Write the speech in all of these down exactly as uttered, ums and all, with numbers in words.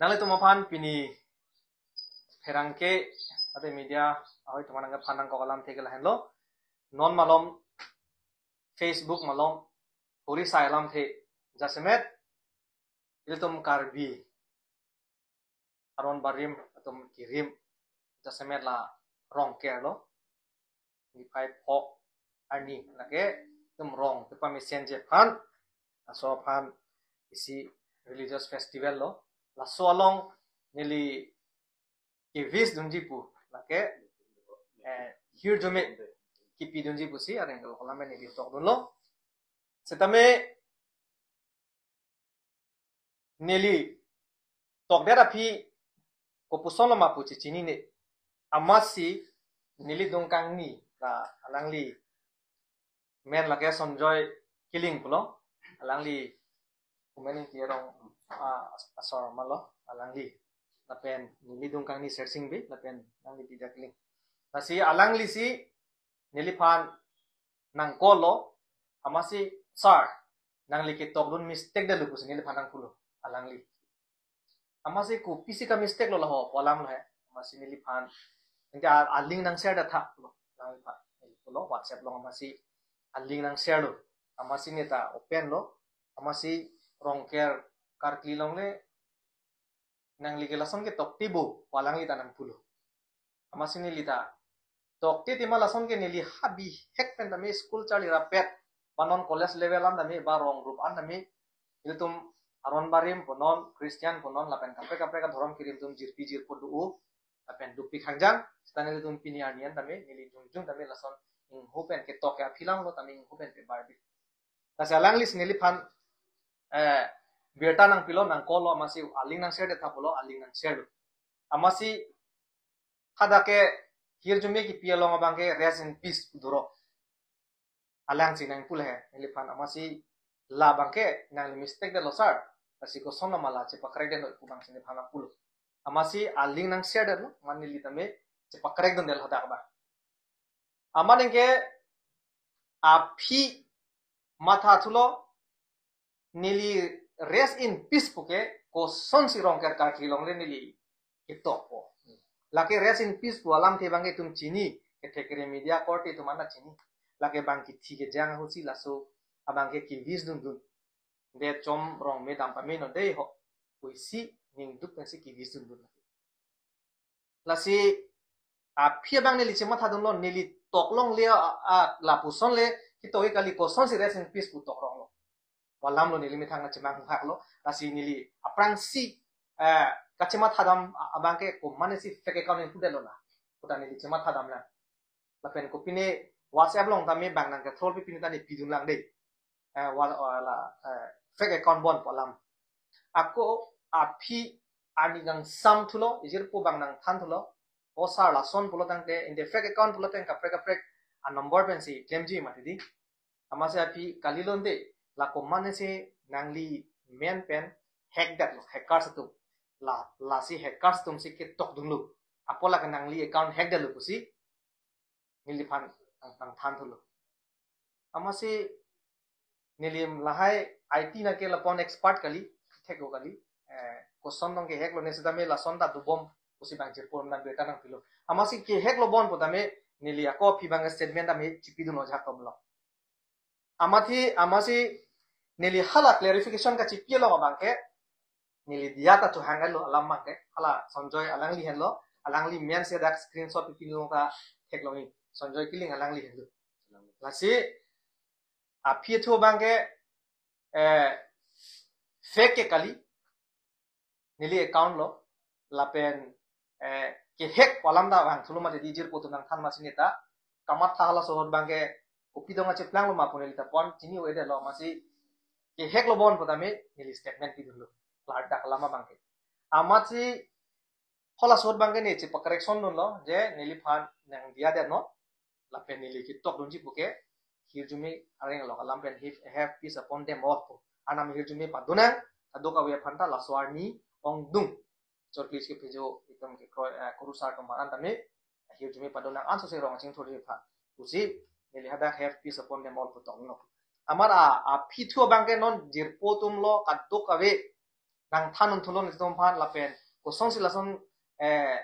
Kali tum aphan pini pherangke ate media ahoi tum aphan nangkok alamthe ke lahenlo. Non malom, Facebook malom, hori sai alamthe jasemet ilitum Karbi aron barim atum kirim jasemet la Rongker lo. Niphai pho arni lake itum rong kepamesen ji aphan, laso aphan isi religious festival lo. Laso along neli ki-wish dunji pu lake, eh, hirjume kipi dunji pusi areng lo kolam neli tokdunlo. Setame neli tokdet aphi kopuson lo ma pu chechinine. Amatsi neli adung kangni la alangli men lake Sonjoy Killing pulo. Alangli kumen Ingti arong, ah, asor malo alangli. Lapen neli adung kangni Sersing Bey, lapen alangli Bidya Killing. Lasi alanglisi neliphan nang-call lo, amatsi, "Sir, nangli ketokdun mistake detlo," pusi neliphan nangpulo alangli. Amatsi, "Kopisi ka-mistake lo laho?" pu alam lo he. Amatsi neliphan, "Nangke a-, a-link nang-share det tha," pulo alangliphan. Pulo WhatsApp along amatsi a-link nang-share lo. Amatsi neta open lo. Amatsi Rongker karkli along le nangli ke lason ke tokte bo, pu alangli ta nangpulo. Amatsi neli ta tokte tema lason ke neli ha bihek pen tame school charli rapet, ba non college level an tame, ba rong group an tame, ilitum aron barim punon, Christian punon, lapen kaprek kaprek adhorom kirim atum jirpi jirpo do-o, lapen dopik hangjang, seta nelitum pini arni an tame, neli jongjong tame lason ingho pen ketok ke aphi lang lo tame ingho pen pe barbi. Lasi alanglisi neliphan, eh, birta nangpilo, nang-call lo, amatsi a-link nang-share det tha pulo, a-link nang-share lo. Amatsi hadak ke hirjume kipi along abang ke rest in peace pu doro. Alangsi nangpulo he, neliphan amatsi la abang ke nangli mistake detlo sir. Lasi koson lo ma la chepakrek detlo pu abangsi neliphan nangpulo. Amatsi a-link nang-share detlo, amat neli tame chepakrek dun detlo hadak abang. Amat ningke aphi matha thulo, neli rest in peace puke kosonsi Rongker karkli along le neli ketokpo. Lake rest in peace pu alamthe abang ke itum chini, kethek kere media korte atum an ta chini. Lake bang kithi kejang ahutsi laso abang ke ki-wish dundun. De chom rong me dam pame non dei ho. Pusi ningduk pensi ki-wish dundun. Lasi aphi abang neli chemathadunlo, neli tok longle, a, a, lapuson le, ketok ke kali, kosonsi rest in peace pu tok ronglo. Pu alam lo, neli methang nangchemang huhak lo, lasi neli aphrangsi, eh, kachemathadam a-, abang ke komatnesi fake account nangpu detlo na. Pu ta neli chemathadam lang. Lapen kopine WhatsApp along tame bang nang-control pi pine ta neli pidun lang dei. Eh, wal-, wala, eh, fake account bon pu alam. Ako aphi arni kangsam thulo, ijirpo abang nangthan thulo. O sir lason pulo tangte, ante fake account pulo tangte kaprek kaprek a-number pensi klemji mati dei. Amatsi aphi kali londe, la komatnesi nangli men pen hack detlo, hackers atum. La, lasi hackers atumsi ketokdunlo. Apot lake nangli account hack detlo pusi neliphan nang, nangthan thulo. Amatsi neli lahai I T nangke lapu-an expert kali, theklo kali. Eh, koson nangke hack lo ne setame lason ta dobom pusi bang jirpo na birta nangpilo. Amatsi ke hack lo bon pu tame neli ako aphi abang statement tame chipidun ojak tomlo. Amatsi, amatsi neli hala clarification kachipi along abang ke, neli diya ta thuhang lo alam abang ke, hala Sonjoy alangli henlo, alangli men si dak screenshot pi pini long ta theklong ni, Sonjoy Killing alangli henlo. Lasi aphi thu abang ke, eh, fake ke kali, neli account lo, lapen, eh, ke hack pu alam ta vang thulo mati dei, ijirpo atum nangthan amatsi neta kamatha halaso ahut abang ke kopi dong acheplanglo ma pu neli ta pon chini-o-e detlo, amatsi ke hack lo bon pu tame neli statement pidunlo. Ladak alam abang ke. Amatsi halaso ahut abang ke neli chepa-correction dunlo, je neliphan nangdiya det non. Lapen neli ketokdunji puke, hirjume areng along alam pen have, have peace upon them all pu. Arnam hirjume padonang, kadokave aphan ta laso arni ongdung. Chorklis kephejo itum kekroi, eh, kurusar atum aphan tame, hirjume padonang, ansose rong chingthurji aphan pusi, neli hadak have peace upon them all pu toklo. Amat a, aphi thu abang ke non jirpo atum lo kadokave nangthan un thulo nelitum aphan lapen kosonsi lason eh,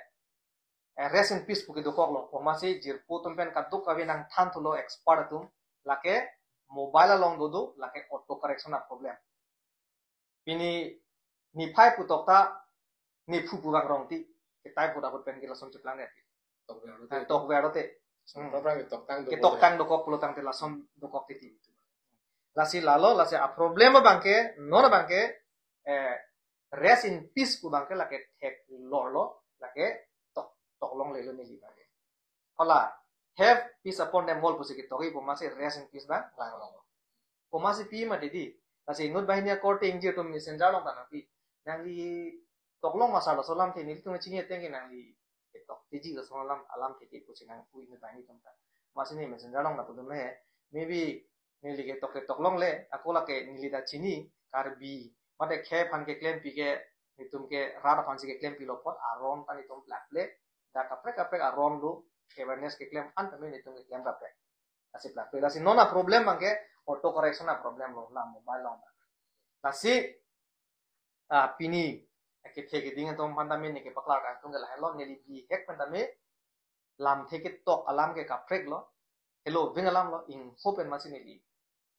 eh, rest in peace pu kedokoklo. Pu amatsi jirpo atum pen kadokave nangthan thulo expert atum. Lake mobile along dodo, lake auto correction a problem. Pini niphai pu tokta niphu pu bang rong ti. Ke type ahut ahut pen ke lason cheplang ne ti. Tokver lo te. Tokver lo te. Hmm. Tokver ke toktang dokok. Ke toktang dokok pulo tangte lason dokok titi. Lasi lalo, lasi a problem abang ke, non abang ke, eh, rest in peace pu abang ke lake theklonglo, lake tok, toklonglelo neli abang ke. Hala, have peace upon them all pusi ketok-i pu amatsi rest in peace abang, langlonglo. Pu amatsi pi mati di. Lasi inut banghini akorte ingjir atum messenger along ta nangpi. Nangli toklong ma sir laso alamthe, nelitum chini ateng ke nangli ketok tiji laso alam, alamthe ke pusi nangpu inut banghini atum ta. Amatsi ne messenger along ta pudun le. Maybe neli ketok ketoklongle, ako lake neli ta chini, Karbi. Mate khei aphan keklempi ke, nelitum ke rat aphansi keklempilo apot, aron ta nelitum plakple, dak kaprek kaprek aron do, awareness keklem an tame nelitum keklem kaprek. Lasi plakple, lasi non a problem abang ke, auto correction a problem lo, la mobile along. Lasi, ah, pini, kethe keding atum aphan tame ne kepaklar kangtung ke lahenlo, neli bihek pen tame, lamthe ketok alam ke kaprek lo, helo ving alam lo, ingho pen amatsi neli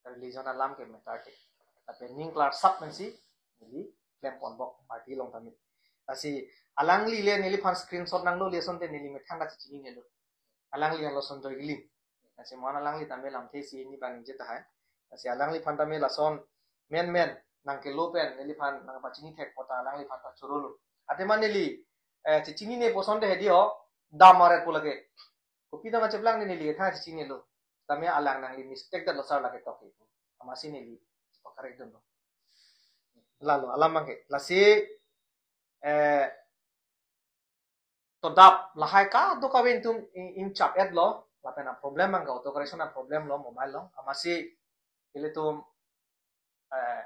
religion alam ke matter te. Lapen ning klarsap pensi neli klem ponbom party along tame. Lasi alangli le neliphan screenshot nanglo le asonte neli methang kachechinine lo. Alangli alo Sonjoy Giling. Lasi mo-an alangli tame lamthe isi hini abang ingjir tahai. Lasi alangliphan tame lason menmen nangkelo pen neliphan nangpachini thek apot alangliphan ta choro lo. Athema neli, eh, chechinine pu asonte hedi ho, dam aret pu lake. Kopi dam acheplang neli kethan chechinilo. Tame alang nangli mistake datlo sir lake tok ipu. Amatsi neli chepakorrect dunlo. Lalo, alam abang ke. Lasi, eh, todap lahai kadokave nelitum in, inchap-etlo. Lapen a problem abang ke auto correction a problem lo mobile along. Amatsi ilitum, eh,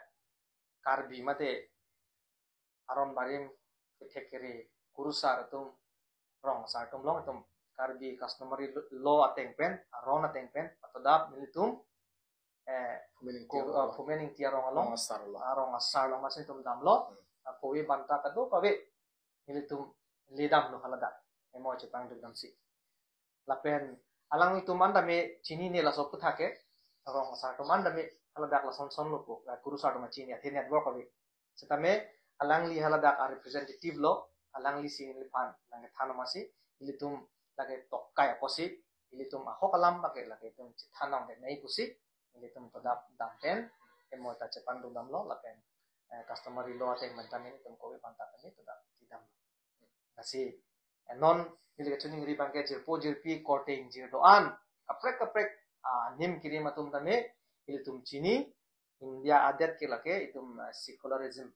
Karbi mate aron barim kethek kere kurusar atum, rong asar atum along atum Karbi customary law ateng pen, aron ateng pen, patodap nelitum, eh, Phumen Ingti ko, arong eh, along. Phumen Ingti arong along, Rong asar along. Arong asar along amatsi nelitum damlo, Hmm. ah, kove banta kadokave nelitum ledamlo haladak. Emo chepangduk damsi. Lapen alanglitum an tame chinine laso aphuthak ke, rong asar atum an tame haladak lason son lo pu, la kurusar atum chini athe network ave. Setame alangli haladak a representative lo, alanglisi neliphan nangkethan amatsi, ilitum lake tokkai apotsi, ilitum ahok alam lake, lake itum chethan nangketnei pusi, ilitum todap dam pen, emo ta chepangduk damlo, lapen, eh, customary law ateng pen tame nelitum kove banta tame todap tidamlo. Lasi, eh, non, neli kachiningri abang ke jirpo jirpi korte ingjir do-an, kaprek kaprek, ah, nim kirim atum tame, ilitum chini, India adet ke lake, itum, ah, secularism,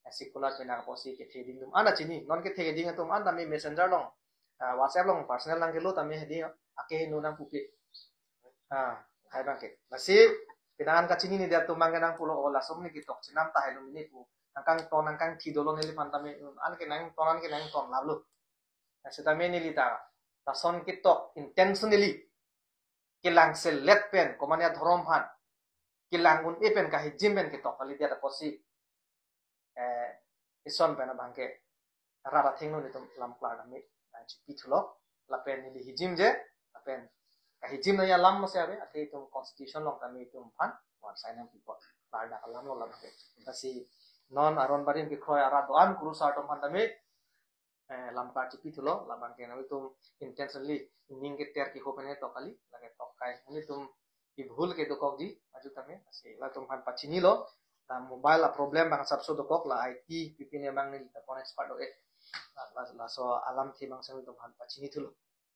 ah, secular penang apotsi kethe keding atum an ta chini, non kethe keding atum an tame messenger along, ah, WhatsApp along personal nangkelo tame hedi, ake heno nangpupe. Ah, hai abang ke. Lasi, pinangan kachinine dia atum abang ke nangpulo, oh, laso ne ketok chenam tahai lo mini pu. Nangkangton, nangkangthi dolo neliphan tame, an ke nangton, an ke nangton lalo. Lasi tame neli ta, lason ketok intentionally kelang selet pen, komane adhorom aphan kelang un-e pen kahijim pen ketok kalidet apotsi, eh, ison pen abang ke rat athengno nelitum lam klar dam-i, nangchipi thulo, lapen neli hijim je, lapen kahijim nangji alam masi ave, athe itum constitution along tame itum aphan, wan sign nangpipo, klardak alam lo lam ke. Lasi non aron barim kekroi arat do-an kurusar atum aphan tame, eh, lam klar chipi thulo, labang ke nelitum intentionally ning keter kehop pen ketok kali, lake tokkai. Nelitum ibhul kedokokji, aju tame, lasi latum aphan pachinilo, la mobile a problem abang asapso dokok, la I T, P P ne abang neli ta pon expert do-e. La, la, laso alamthe abang si nelitum aphan pachini thulo.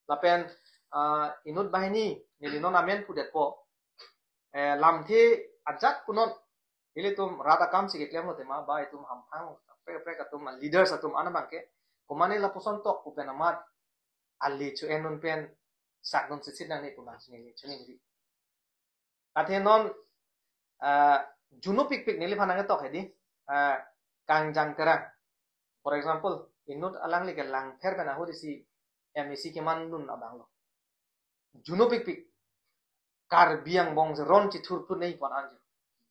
Lapen, ah, inut banghini, neli non amen pudetpo, eh, lamthe ajat punon, ilitum rat akamsi keklemlo tema, ba itum hamphang, kaprek kaprek atum, leaders atum an abang ke, komane lapuson tok pu pen amat, ali chu enun pen, sakdun sitsit nangne pu abang si neli chiningri. Athe non, ah, junu pikpik neliphan nangketok hedi, ah, Kangjang Terang. For example, inut alangli ke Langpher pen ahut isi M A C kemandun abang lo. Junu pikpik. Karbi angbong si ron chithurphunei pon anjo.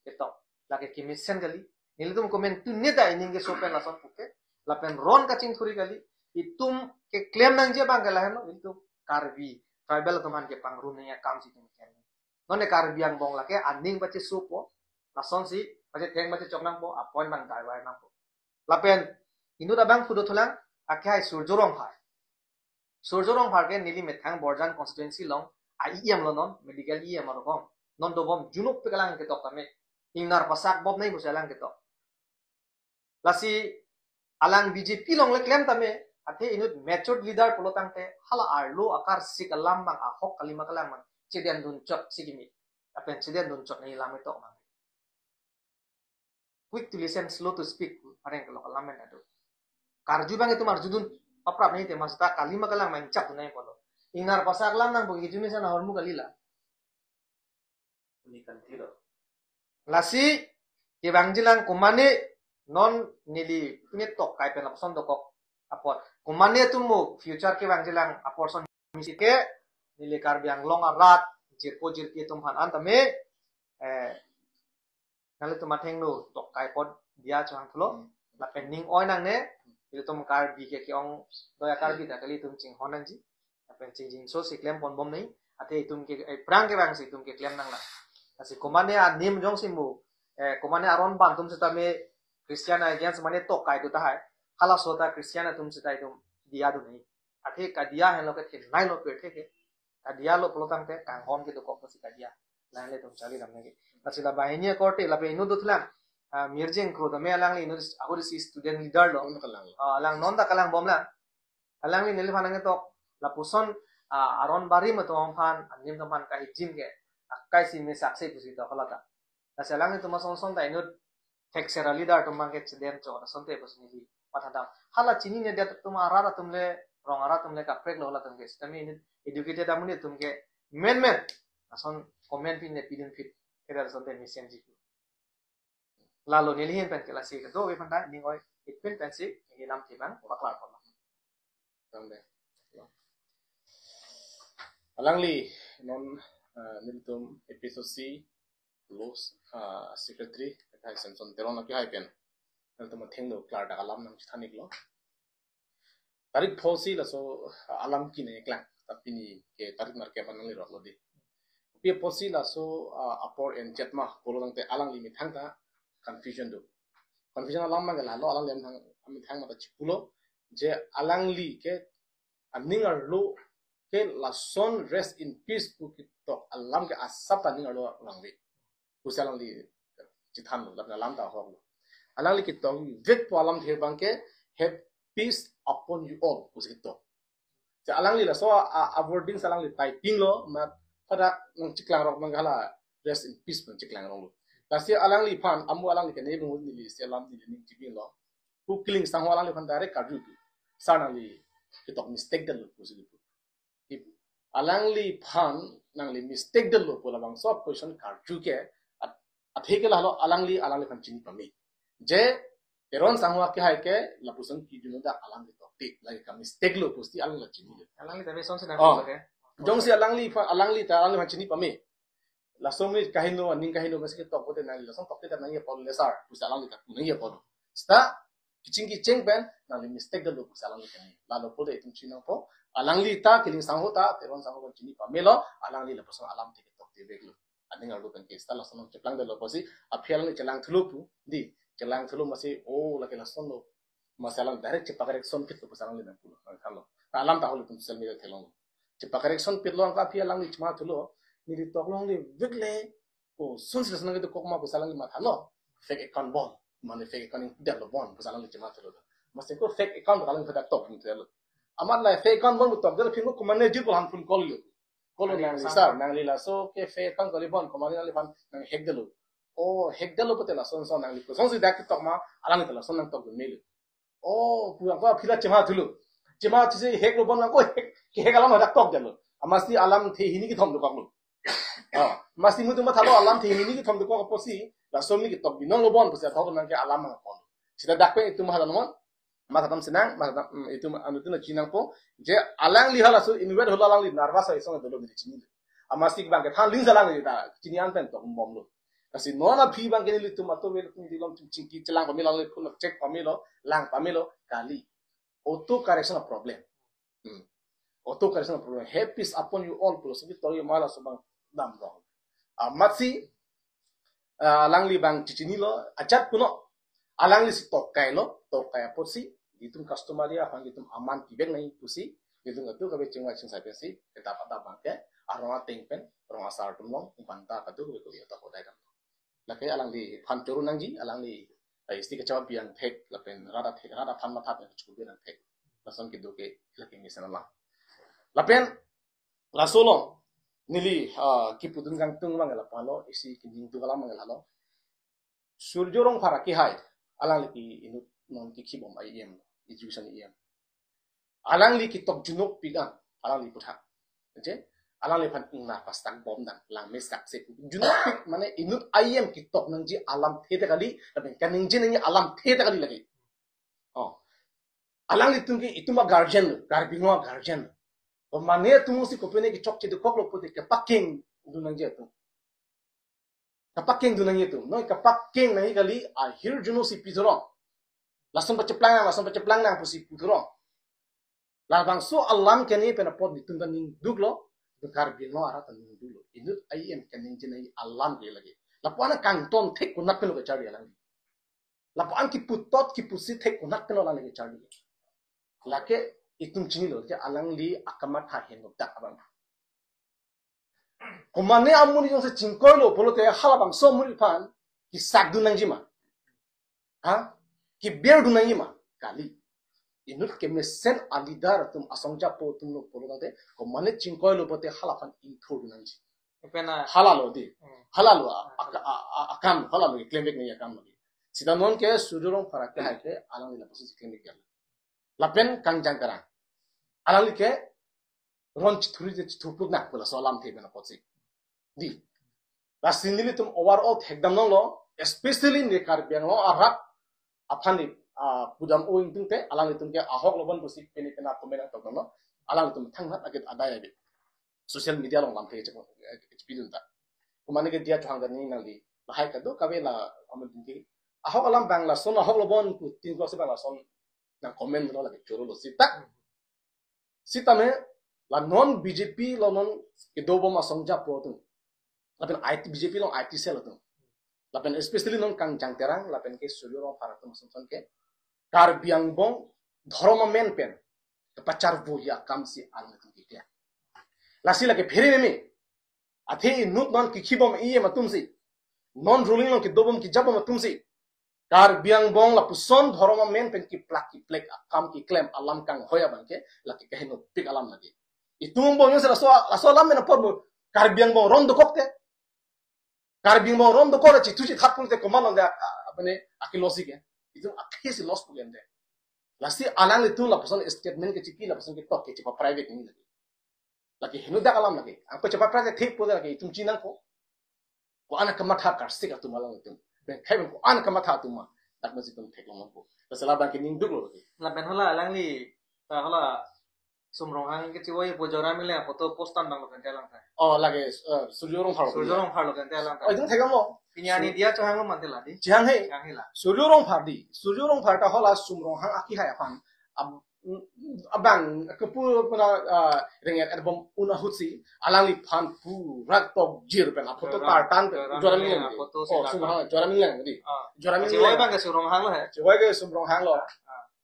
Ketok. Lake kemesen kali. Nelitum komantu neta ining keso pen lason puke. Lapen ron kachingthuri kali. Itum keklem nangji abang ke lahenlo. Itum Karbi tribal atum aphan kepangrum nangji akam si itum klem. Non ne Karbi angbong lake aning pachesopo. Lasonsi pachetheng pachechok nangpo. Apoint abang daiwai nangpo. Lapen inut abang pudothulang, akehai Surjya Rongphar. Surjya Rongphar ke neli methang Borjan constituency along a-E M lo non, medical E M arong. Non dobom junuk pe kalang ketok tame. Ingnar pasak bom nai pusi alang ketok. Lasi alang B J P along le klem tame, athe inut matured leader pulo tangte, hala arlo akarsik alam abang ahok kalima kalang abang chedendun chot si kimi. Lapen chedendun chot nangji alam ketok abang. Quick to listen, slow to speak, areng kelok alam pen ado. Karju abang itum arjudun paprap nangji tema seta kalima kalang abang chapdun nangji pulo. Ingnar pasak alam nangpo, kejumi sana hormu kalila. Ini kan tiro. Lasi, kevangjilang komane non neli netok kai pen lapuson dokok apot. Komane atum mo future kevangjilang apor son misi ke neli Karbi Anglong arat jirpo jirpi atum aphan an tame, eh, nanglitum athengno tok kai apot diya chohangthulo. Hmm. Lapen ning oi nangne, ilitum Karbi ke ke-ong doya Karbi ta kali itum chinghon nangji. Lapen chingjinso si klem ponbom nai. Athe itum ke, eh, prang kevangsi itum keklem nanglang. Lasi komane anim jongsi mo, eh, komane aron ban atum seta me Christian against mane tok kai tu tahai. Halaso ta Christian atum seta itum diya dun nai. Athe kadiya henlo ke thin nai lo pirthe ke. Kadiya lo pulo tangte kanghon kedokok pusi kadiya. Lahenle itum charli dam nangji. Lasi la banghini akorte lapen inut dothulang. Ah, Mirjeng Kro tame alangli inut ahut isi student leader lo. Non kalang. Ah, alang non ta kalangbomlang. Alangli neliphan nangketok lapuson, ah, aron barim atum aphan, anim atum aphan kahijin ke, akai si me sakse pusi tok halata. Lasi alanglitum asonson ta inut thekser a-leader atum abang ke chedem chot asonte pusi neli mathadam. Hala chinine det atum arat atum le, rong arat atum le kaprek lo halatum ke. Sitame inut educated amonit atum ke menmen ason comment pine pidun phit. Keda asonte mesenji. Lalo neli ahin pen ke lasi kedo ave aphan ta ning oi-it pin pensi neli lamthe abang paklar ponlo. Tangde. Alangli non, eh, nelitum A P S O C Law, eh, Secretary, Kathai Samson Teron akehai pen nelitum athengno klardak alam nangchethan-iklo. Tarik pho si laso alam kine klang, tapi pini ke tarik nerkep an nangliroklo dei. Pi apotsi laso, ah, apor enchot ma pulo tangte alangli methang ta confusion do. Confusion alam abang ke lahelo, alangli methang, methang mata chipulo je alangli ke aning arlo ke lason rest in peace pu ketok alam ke asap ta aning arlo vangve pusi alangli chethanlo, lapen alam ta ahoklo. Alangli ketokvekpo alamthe abang ke, "Have peace upon you all," pusi ketok. Si alangli laso a, a, a wording si alangli typing lo, ma pada nangcheklangrok abang ke hala rest in peace pu nangcheklangroklo. Lasi alangliphan, amo alangli kene bung neli si alam neli ning chibinlo. Pu Killing Sangho alangliphan direct karju pu. Sir, nangli ketok mistake detlo pusi pu. If alangliphan nangli mistake detlo pu labangso question karju ke, at, athe ke lahelo alangli, alangliphan chini pame. Je Teron Sangho akehai ke lapuson kijun dak alam ketokte, lake ka mistake lo pusi alangli chinilo. Alangli ta beson si nang Oh. Ke. Jongsi alangliphan, alangli ta alangliphan chini pame. Laso mi kaheno, aning kaheno, masi ketok pote nangli lason tokte ta nangji apotlo sir, pusi alangli ta nangji apotlo. Seta kecheng kecheng pen nangli mistake detlo pusi alangli kani. Lalo pote itum chinangpo, alangli ta, Killing Sangho ta, Teron Sangho ta chini pamelo, alangli lapuson alamthe ketokteveklo. Aning arlo pen ke seta lason nangcheklang detlo pusi, aphi alangli chelang thulo pu, dei, chelang thulo masi, oh, lake lasonlo. Masi alang direct chepa-correction pitlo pusi alangli nangpulo, nangthanlo. Ta alam ta ahok itum social media theklonglo. Chepa-correction pitlo anke aphi alangli chema thulo, neli toklongle vekle, oh, sonsi lason nangketok ma pusi alangli mathalo. Fake account bon, mane fake account ingdetlo bon, pusi alangli chema thulo. Masi ko fake account alangli pada tok ingdetlo. Amat la fake account bon tok detlo, phin ko komane jir ko han phone call lo. Call lo nangli, sir, nangli laso ke fake account kali bon, komane nangliphan nang hack detlo. Oh, hack detlo pote lason son nangli. Sonsi dak ketok ma, alangli ta lason nangtokdun melo. Oh, pu anke aphi la chema thulo. Chema thusi hack lo bon anke hack, ke hack alam hadak tok detlo. Amatsi alamthe hini kethom dokoklo. Oh, amatsi mutu mathalo alamthe hini kethom dokok apotsi, lason ni ketok binong lo bon pusi athok nangke alam nangkon. Seta dak pen itum mathalo non. Mathadam sinang, mathadam, mm, itum anuttin chinangpo. Je alangli halaso invite holo alangli nervous asong dolo neli chinilo. Amatsi abang kethan ling si alangli ta chini an pen tokbomlo. Lasi non aphi abang ke nelitum atum ave, nelitum dilong chingki chelang pamelo, nelitum check pamelo, lang pamelo, kali. Auto correction a problem. Hmm. Auto correction a problem. Happy upon you all pulo, sabi tori mala so abang damrong. Amatsi, ah, alangli abang chichinilo, ajat puno. Alanglisi tokailo, tokai apotsi, nelitum customary aphan nelitum aman kivek nangji pusi, nelitum kadokave chingvai chingsai pensi, kedap adap abang ke, arong ateng pen, rong asar atum along, banta kadokave ko ya ta kodai dam. Lake alangliphan choro nangji, alangli, eh, isti kachapa biang thek, lapen rat athek, rat aphan matha pen choro biang thek. Lason kedo ke, lake mesen alam. Lapen, laso along, neli, ah, kipudun kangtung abang ke lapu lo, isi kining tu kalam abang ke lalo. Surjya Rongphar akehai, alangli ke inut non kikhi bom I E M, education I E M. Alangli ketok junokpik an, alangli puthak. Je, alangliphan ingna pastak bom dam, lang mesak se. Junokpik mane inut I E M ketok nangji alamthe ta kali, lapen kaningje nangji alamthe ta kali lake. Oh. Alanglitum ke itum a guardian, Karbi Anglong a guardian. Oh, mane atumsi kopine kechokche dokoklo pulote kepakeng dun nangji atum. Kepakeng dun nangji atum. Noi kepakeng nangji kali, ahirjuno si pithorong. Lason pacheplang nang, lason pacheplang nang pusi pithorong. Labangso alam kene pen apot nelitum ta ningduklo, nelitum Karbi Anglong arat ta ningduklo. Inut I E M kaningje nangji alam ke lake. Lapu-an kangton thek konat penlo kacharli alangli. Lapu-an kiputot kipusi thek konat penlo alangli kacharli. Lake itum chinilo, lake alangli akamatha henlo dak abang. Komane amonit jongsi chingkoilo pulote halabangso amonit aphan kesak dun nangji ma? Ha? Keber dun nangji ma? Kali. Inut kemesen a leader atum, asong japo atumlo pulo tangte, komane chingkoilo pulote halaphan ingthur dun nangji. Pen a Halalo di. Hmm. Halalo a, a, a, a, akam, halalo klemvek nangji akam lagi. Sita non ke Surjya Rongphar akehai ke alangli lapusi klemvek ya. Lapen Kangjang Terang. Alangli ke ron chithurji chithurpluk nang pu laso alamthe pen apotsi. Di. Lasi nelitum overall thekdam longlo, especially ne Karbi Anglong arat aphan ne, ah, pudam o ingtungte, alanglitum ke ahok lobon pusi pini pena komen nangtokdamlo, alanglitum thangnat agit adai agit. Social media along lamthe chepi, eh, chepidun ta. Komane ke Diya Chauhan ta ne nangli, lahai kadokave la amonit ke. Ahok alam abang lason, ahok lobon pu tin klok si abang lason nang comment lo lake chorolo sita. Sitame la non B J P lo non kedobom asong japo atum. Lapen I T, B J P along I T cell atum. Lapen especially non Kangjang Terang, lapen ke Surjya Rongphar atum asonson ke Karbi angbong dhorom amen pen kepacharvoji akamsi alanglitum kikle. Lasi lake phere meme. Athe inut non kikhi bom I E M atumsi, non ruling along kedobom kejabom atumsi, Karbi angbong lapuson dhorom amen pen kiplak kiplek akam keklem alam kanghoi abang ke lake kahenopik alam lake. Itum angbong jongsi laso, laso alam pen apor mo Karbi angbong ron dokokte. Karbi angbong ron dokok chithu chithat pulote komat lo de, a, a, apane akilo si ke. Itum akhei si loss pu ke de. Lasi alanglitum lapuson statement kechipi, lapuson ketok kechepa private ni lake. Lake henodak alam lake. Angko chepa private thek pu lake itum chinangpo. Ko-an kamatha karsik atum alanglitum. Bengkai beng ko-an kamatha atum ma. Dak masi itum theklongpo. Lasi labang ke ningduklo lake. Lapen hala alangli, ta hala Sum Ronghang kechivoi pu Joram Ingleng aphoto post an abang lo kan te alang ta. Oh, lake, eh, Surjya Rongphar. Surjya Rongphar lo kan te alang ta. Oh, itum thekdamlo. Pini arni Diya Chauhan lo mante la di. Chauhan he. Chauhan he la. Surjya Rongphar di. Surjya Rongphar ta hala Sum Ronghang akehai aphan. Ab-, abang kepu puna, ah, ringet erbom un ahutsi alangliphan pura tokjir pen aphoto Joram, tartan pen Joram Joram Ingleng Ingleng di. Aphoto si Oh, tartan. Sum Ronghang, Joram Ingleng di. Ah. Joram Ingleng. Chivoi abang ke Sum Ronghang lo he. Chivoi ke Sum Ronghang lo. Ah.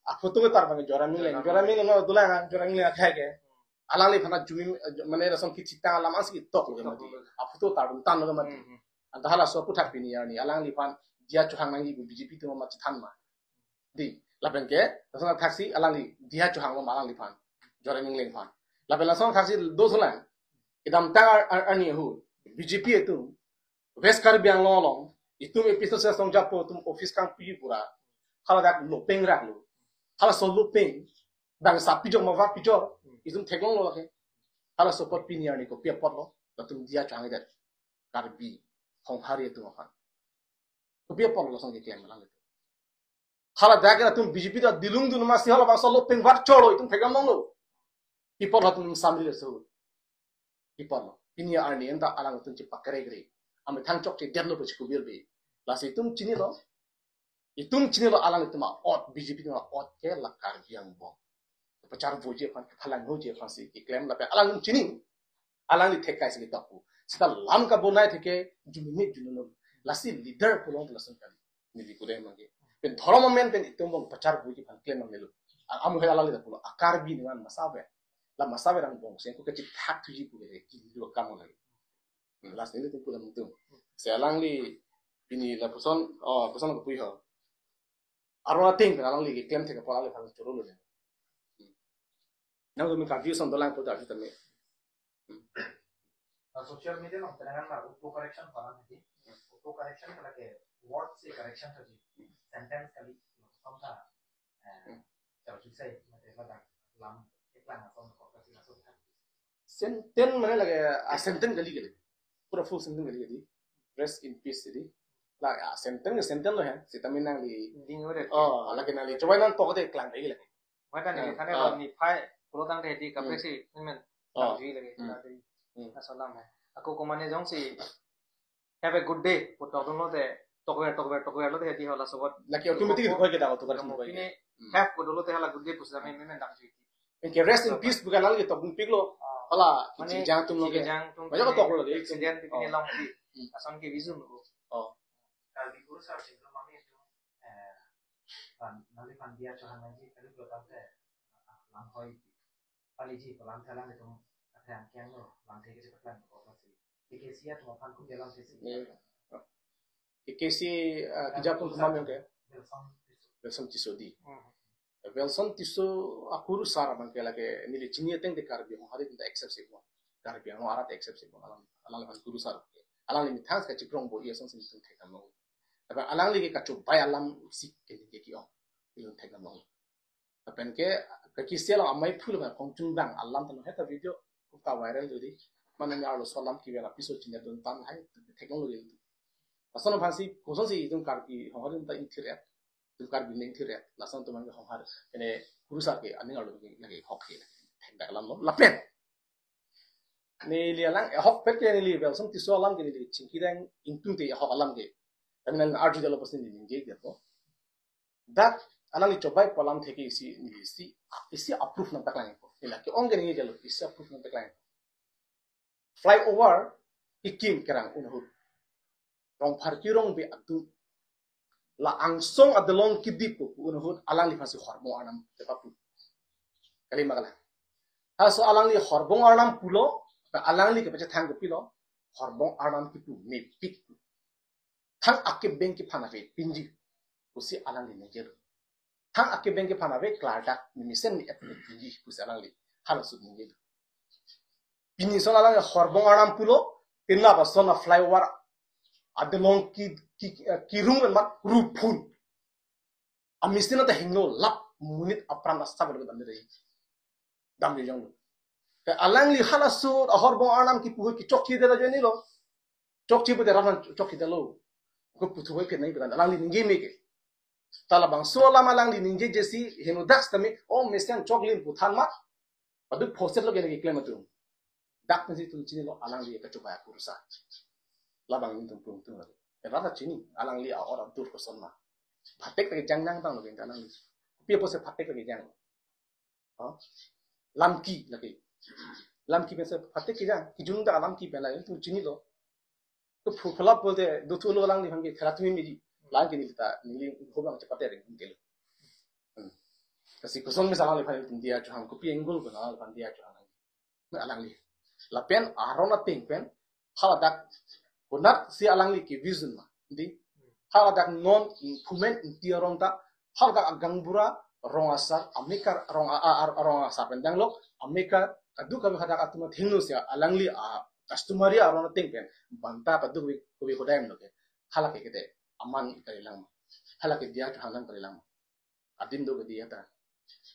Aphoto ke tarpan Joram Ingleng. Joram Joram Ingleng. Ingleng lo dulang Joram Ingleng akhai ke. Alangliphan ajumi, eh, mane lason kechitang alam ansi tok lo ke mati. Tok lo. Aphoto tardun tan lo ke mati. Hmm, hmm. Anta halaso aputhak pini arni alangliphan Diya Chauhan nangji pu B J P atum ma chethan ma. Di, lapen ke, lason thaksi alangli Diya Chauhan lo ma alangliphan. Joram Ingleng aphan. Lapen lason thaksi do thulang. Kedamtang ar-, ar-, arni ahut B J P atum West Karbi Anglong along, itum A P C C asong japo atum office kangpi pura, haladak lopeng raklo. Halaso lopeng, bang sa pijok ma vat pijok, itum theklonglo lake. Halaso apot pini arni kopi apotlo, latum Diya Chauhan det. Karbi, Honghari atum aphan. Kopi apotlo lason keklem alanglitum. Haladak latum B J P ta dilung dun masi halabangso lopeng vat cholo itum thekdam longlo. Pi apot latum samri le so. Pi apotlo. Pini arni anta alangtum chepakregre. Amethang chokche detlo pu chikubir bi. Lasi itum chinilo. Itum chinilo alanglitum a-ot, B J P atum a-ot ke la Karbi angbong. Pachar voji aphan, phalangnoji aphansi keklem lapen alanglitum chini. Alangli theklong si ketok pu. Seta lam kabonai theke jumini jununun. Lasi leader pulo lason kali. Neli kudem lagi. Pen dhorom amen pen itum bong pachar voji aphan klem nangnelo. Amu hai alangli ta pulo. A Karbi niman masave. La masave angbong. Sengku kachithak thuji pu ke kilo kam lagi. Lasi nelitum pulang tum. Si alangli pini lapuson, oh, puson ko pui ho. Arona ting alangli keklem thek apot alangli phan choro lo. Nangtum Karbi ason dolang pu ta sitame. Social media along penang ma auto correction palang di. Auto correction kala ke word si correction tadi. Sentence kali. Sometimes. Kalau susah, mati pada lam iklan atau apa sih langsung. Sentence mane lake, ah, sentence kali kali. Pura full sentence kali kali. Rest in peace di. La, ah, sentence ke sentence lo hai. Sitame nangli. Ding udah. Oh, lake nangli. Coba nangtok de klang lagi lake. Mata ni thane lo ni phai pulo tangte di kaprek si men. Oh. Tangji lagi. Hmm. Tadi. Hmm. Asalam hai. Ako komane jongsi have a good day pu tokdun lote tokver tokver tokver lote di hala sobat. Lake automatic ko ke daw to kan. Kini have pu dolo te hala good day pu sitame men dam ji. Ke rest in peace bukan lagi tok pik lo. Hala Mane jang tum lo ke. Jang tum Banyak tok lo lagi. Accident di pini long di. Ason ke vision ko. Oh. Kalau di guru sar sih belum mami itu. Eh, pan nanti pan dia cuhan lagi kalau belum tahu deh. Lam hoi. Pali ji pelan jalan itu. Ada yang kian lo. Lam tiga cepat lan. Apa sih? Dikesi ya cuma pan kum jalan sesi. Iya. Ke ke si, ah, kejapun kemam yang ke. Belson. Belson Tisso di. Hmm. Belson Tisso akurusar abang ke lake neli chini ateng de Karbi Anglong hari kita accept sih mo. Karbi Anglong arat accept sih mo. Alang alang lepas kurusar. Alang limi thangs kachikrong bo iya song sing sing thek among. Tapi alang lagi kachobai alam sik ke ke ki ong. Ilun thek among. Lapen ke kakisial amai phul ba kongchung bang alam tano heta video ka viral jadi. Mana ni arloso alam ki bela piso chini atun tan hai technology. Ason aphansi kosonsi itum Karbi Anglong hari ta ingthir et. Itum Karbi ingthir et. Lason atum ke Anglong hari. Ene kurusar ke aning arlo ke lagi hok ke. Thek dak alam lo. Lapen. Neli alang, eh, hok pet ke neli Belson Tisso alam ke neli chingki dang ingtung te hok alam ke. Tapi neli arju jalo pasti neli ningje dia ko. Dak alangli chobai pu alam theke isi neli isi isi approve nangtak lang ko. Ila ke ong ke ningje jalo isi approve nangtak lang. Flyover kekim kerang un ahut. Rongphar kerong be atu. La angsong adelong kedip pu un ahut alangli aphansi Horbong Arnam tepa pu. Kali ma kali. Halaso alangli Horbong Arnam pulo, alangli kepachethang kopilo, Horbong Arnam kipu mepik pu. Thang akebeng kephan ave pinji pusi alangli ningje lo. Thang akebeng kephan ave klardak mimisen ni ep pinji pusi alangli halaso ningje lo. Pini son alangli Horbong Arnam pulo, tinla ba son a flyover adelong ki ki kirung mat ruphun. Amisin ata hingno lap monit apran asap lo dam dei. Dam dei jong lo. Ke alangli halaso a Horbong Arnam kipu ke chokche dei jeni lo. Chokche pute ram chokche dei lo. Ko puthu ke nai bidan alangli ningje me ke. Ta labangso alam alangli ningje jesi hingno dak sitame o mesen choklin puthan ma. Paduk poset lo ke lagi klem atum. Dak pensi itum chinilo alangli kachobai akurusar. Labang itum pung tung lagi. Rata chini alangli a-or adur koson ma. Phatek lagi jang jang tang lagi alangli. Pi apotsi phatek lagi jang. Oh. Lamki lagi. Lamki pensi phatek ke jang. Kijung dak lamki pen lagi itum chinilo. Ko phu phalap pulote dothu lo alangli aphan ke khela tumi midi. Lang ke neli ta neli hobang chepate ring ke lo. Hmm. Lasi koson mesa alangliphan itum dia chohang kopi angle ko alangliphan dia chohang. Alangli. Lapen aron ateng pen haladak konatsi alangli ke vision ma. Di haladak non improvement inti arong ta haladak agaonbura rong asar amekar rong a, a, a, rong asar pen danglok amekar kaduk kami hadak atum athengno si alangli a customary aron ateng pen banta kaduk kove kove hodai mlo ke. Halake kete aman kalilang. Halake dia chohang nang kalilang. Adim do ke dia ta.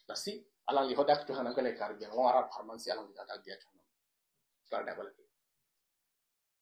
Lasi alangli hadak chohang nang kali Karbi Anglong arat apharman si alangli hadak dia chohang. Klardak balik.